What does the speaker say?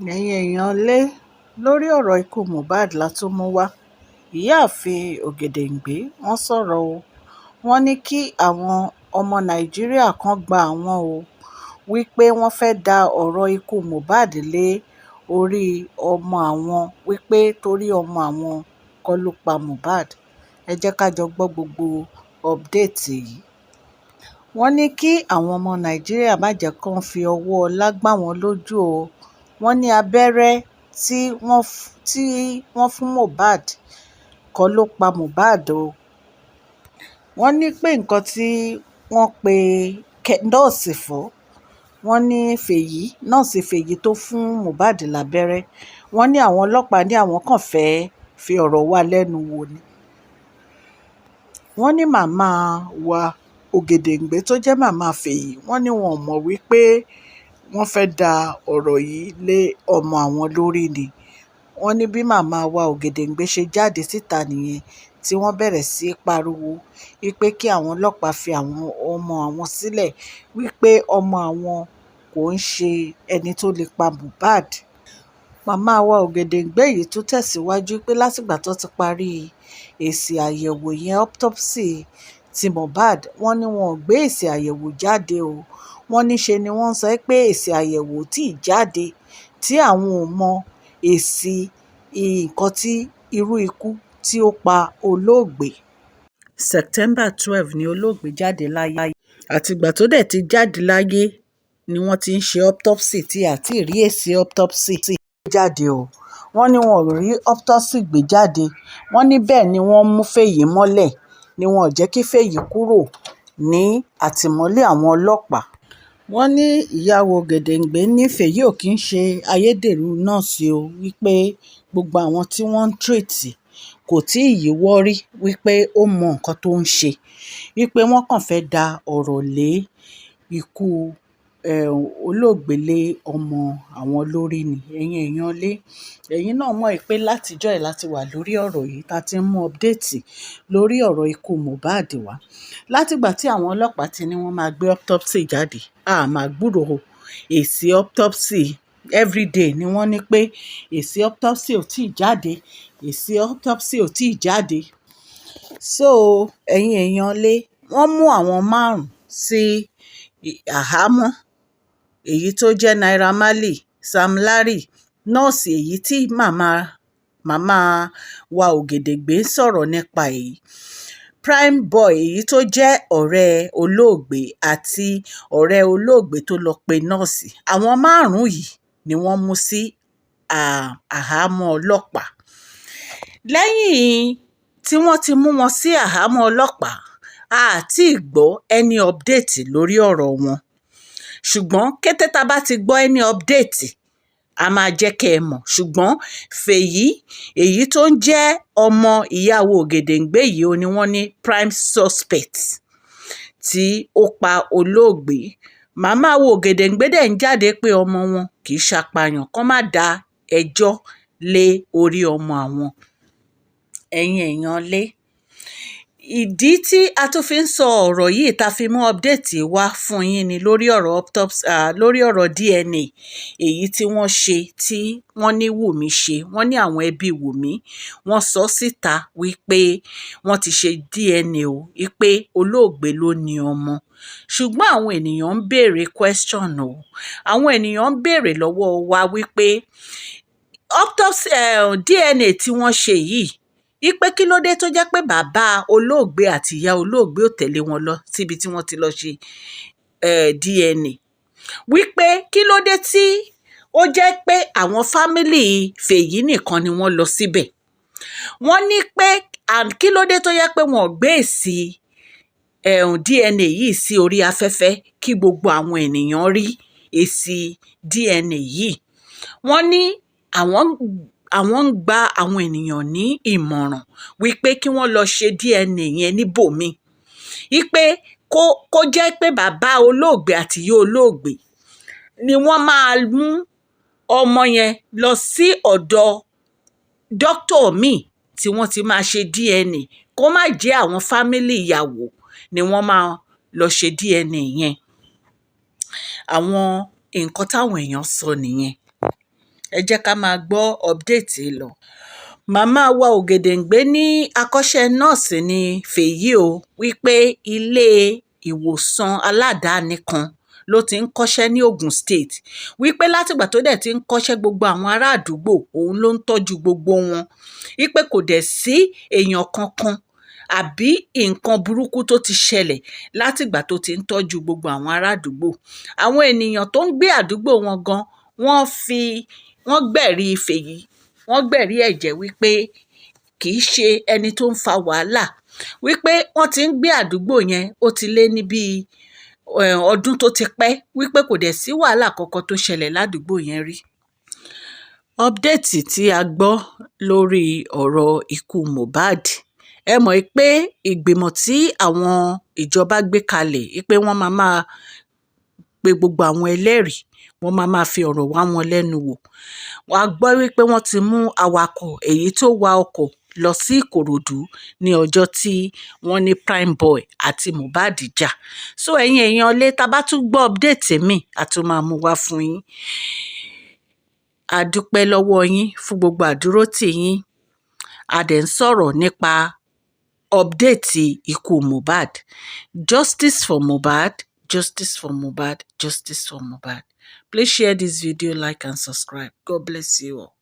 Ẹ̀yin èèyàn lè lórí ọ̀rọ̀ ikú Mohbad la tún mú wa Ìyáàfin Ògèdèngbé, wọ́n sọ̀rọ̀ o. Wọ́n ní kí àwọn ọmọ Nàìjíríà kan gba àwọn o, wípé wọ́n fẹ́ẹ́ da ọ̀rọ̀ ikú Mohbad lé orí ọmọ àwọn, wípé torí ọmọ àwọn kọ́ ló pa Mohbad. Ẹ jẹ́ ká jọ gbọ́ gbogbo update yìí. Wọ́n ní kí àwọn ọmọ Nàìjíríà má jẹ́ kí wọ́n fi ọwọ́ ọlá gbá wọn lójú o. Wọ́n ní abẹ́rẹ́ tí wọ́n fún Mohbad kọ́ ló pa Mohbad o. Wọ́n ní pé nǹkan tí wọ́n pe nọ́ọ̀sì fún, wọ́n ní Fèyí, nọ́ọ̀sì Fèyí tó fún Mohbad lábẹ́rẹ́, wọ́n ní àwọn ọlọ́pàá ní àwọn kàn fẹ́ẹ́ fi ọ̀rọ̀ wá lẹ́nu wò ni. Wọ́n ní màmá wa Ògèdèngbé tó jẹ́ màmá Fèyí, wọ́n ní wọn ò mọ̀ wípé wọ́n fẹ́ẹ́ da ọ̀rọ̀ yìí lé ọmọ àwọn lórí ni. Wọ́n ní bí màmá wa Ògèdèngbé ṣe jáde síta nìyẹn, tí wọ́n bẹ̀rẹ̀ sí í pariwo wípé kí àwọn ọlọ́pàá fi àwọn ọmọ àwọn sílẹ̀, wípé ọmọ àwọn kò ń ṣe ẹni tó lè pa Mohbad. Màmá wa Ògèdèngbé yìí tún tẹ̀síwájú pé látìgbà tó ti parí èsì àyẹ̀wò yẹn, autopsy ti Mohbad, wọ́n ní wọn ò gbé èsì àyẹ̀wò jáde o. Wọ́n ní ṣe ni wọ́n sọ pé èsì àyẹ̀wò ò tí ì jáde, tí àwọn ò mọ èsì nǹkan tí irú ikú tí ó pa olóògbé. September 12 ni olóògbé jáde láyé. Àtìgbà tó dẹ̀ ti jáde láyé ni wọ́n ti ń ṣe autopsy tí a ti rí èsì autopsy jáde o. Wọ́n ní wọn ò rí autopsy gbé jáde. Wọ́n ní bẹ́ẹ̀ ni wọ́n mú Fèyí mọ́lẹ̀, ni wọn ò jẹ́ kí Fèyí kúrò ní àtìmọ́lé àwọn ọlọ́pàá. Wọ́n ní ìyàwó Ògèdèngbé ní Fèyí ò kì í ṣe ayédèrú nọ́ọ̀sì o, wípé gbogbo àwọn tí wọ́n ń treat kò tí ì yíwọ́ rí, wípé ó mọ nǹkan tó ń ṣe, wípé wọ́n kàn fẹ́ẹ́ da ọ̀rọ̀ lé ikú olóògbé lé ọmọ àwọn lórí ni. Ẹ̀yin èèyàn lé, ẹ̀yin náà mọ̀ pé látijọ́ yìí láti wà lórí ọ̀rọ̀ yìí tá ti ń mú update lórí ọ̀rọ̀ ikú Mohbad wá. Látìgbà tí àwọn ọlọ́pàá ti ní wọ́n máa gbé autopsy jáde, a máa gbúròó èsì autopsy. Everyday ni wọ́n ní pé èsì autopsy ò tí ì jáde, èsì autopsy ò tí ì jáde. So ẹ̀yin èèyàn lé, wọ́n mú àwọn márùn-ún sí àhámọ́, èyí tó jẹ́ Naira Marley, Sam Larry, nọ́ọ̀sì èyí tí màmá wa Ògèdèngbé ń sọ̀rọ̀ nípa èyí, Prime Boy èyí tó jẹ́ ọ̀rẹ́ olóògbé, àti ọ̀rẹ́ olóògbé tó lọ́ọ́ pe nọ́ọ̀sì. Àwọn márùn-ún yìí ni wọ́n mú sí àhámọ́ ọlọ́pàá. Lẹ́yìn tí wọ́n ti mú wọn sí àhámọ́ ọlọ́pàá, a ti gbọ́ any update lórí ọ̀rọ̀ wọn. Ṣùgbọ́n kété tá a bá ti gbọ́ any update, a máa jẹ́ kẹ́ ẹ mọ̀. Ṣùgbọ́n Fèyí èyí tó ń jẹ́ ọmọ ìyàwó Ògèdèngbé yìí ò ní wọ́n ní prime suspect tí ó pa olóògbé. Màmá wo Ògèdèngbé dẹ̀ ń jáde pé ọmọ wọn kì í ṣàpàyàn, kó má da ẹjọ́ lé orí ọmọ àwọn. Ẹ̀yin èèyàn lé, ìdí tí a tún fi ń sọ ọ̀rọ̀ yìí tá a fi mú update wá fún yín ni lórí ọ̀rọ̀ autopsy, lórí ọ̀rọ̀ DNA èyí tí wọ́n ṣe, tí wọ́n ní Wùmí ṣe. Wọ́n ní àwọn ẹbí Wùmí wọ́n sọ síta wípé wọ́n ti ṣe DNA o, wípé olóògbé ló ní ọmọ. Ṣùgbọ́n àwọn ènìyàn ń béèrè question o. Àwọn ènìyàn ń béèrè lọ́wọ́ wa wípé autopsy, DNA tí wọ́n ṣe yìí, wípé kí ló dé tó jẹ́ pé bàbá olóògbé àti ìyá olóògbé ò tẹ̀lé wọn lọ síbi tí wọ́n ti lọ ṣe DNA, wípé kí ló dé tí ó jẹ́ pé àwọn family Fèyí nìkan ni wọ́n lọ síbẹ̀. Wọ́n ní pé and kí ló dé tó jẹ́ pé wọn ò gbé èsì DNA yìí sí orí afẹ́fẹ́ kí gbogbo àwọn ènìyàn rí èsì DNA yìí. Wọ́n ní àwọn ń gba àwọn ènìyàn ní ìmọ̀ràn wípé kí wọ́n lọ ṣe DNA yẹn níbòmíì, wípé kó jẹ́ pé bàbá olóògbé àti ìyá olóògbé ni wọ́n máa mú ọmọ yẹn lọ sí ọ̀dọ̀ dókítà míì tí wọ́n ti máa ṣe DNA, kó má jẹ́ àwọn family ìyàwó ni wọ́n máa lọ ṣe DNA yẹn. Àwọn nǹkan táwọn èèyàn sọ nìyẹn. Ẹ jẹ́ ká máa gbọ́ update lọ. Màmá wa Ògèdèngbé ní akọ́ṣẹ́ nọ́ọ̀sì ní Fèyí o, wípé ilé ìwòsàn aládàáni kan ló ti ń kọ́ṣẹ́ ní Ogun State, wípé látìgbà tó dẹ̀ ti ń kọ́ṣẹ́, gbogbo àwọn ará àdúgbò, òun ló ń tọ́jú gbogbo wọn, wípé kò dẹ̀ sí èèyàn kankan àbí nǹkan burúkú tó ti ṣẹlẹ̀ látìgbà tó ti ń tọ́jú gbogbo àwọn ará àdúgbò. Àwọn ènìyàn tó ń gbé àdúgbò wọn gan, wọ́n fi wọ́n gbẹ̀rí Fèyí, wọ́n gbẹ̀rí ẹ̀jẹ̀ wípé kì í ṣe ẹni tó ń fa wàhálà, wípé wọ́n ti ń gbé àdúgbò yẹn, ó ti lé ní bíi ọdún tó ti pẹ́, wípé kò dẹ̀ sí wàhálà kankan tó ṣẹlẹ̀ ládùúgbò yẹn rí. Update tí a gbọ́ lórí ọ̀rọ̀ ikú Mohbad: ẹ mọ̀ pé ìgbìmọ̀ tí àwọn ìjọba gbé kalẹ̀ pé wọ́n máa máa pe gbogbo àwọn ẹlẹ́rìí, wọ́n máa máa fi ọ̀rọ̀ wá wọn lẹ́nu wò. A gbọ́ wípé wọ́n ti mú awakọ̀ èyí tó wa ọkọ̀ lọ sí Ìkòròdú ní ọjọ́ tí wọ́n ní Primeboy àti Mohbad jà. So ẹ̀yin èèyàn lé, tá a bá tún gbọ́ update míì, a tún máa mú wá fún yín. A dúpẹ́ lọ́wọ́ yín fún gbogbo àdúrótì yín. A dẹ̀ ń sọ̀rọ̀ nípa update ikú Mohbad. Justice for Mohbad, justice for Mohbad, justice for Mohbad. Please share this video, like and subscribe. God bless you all.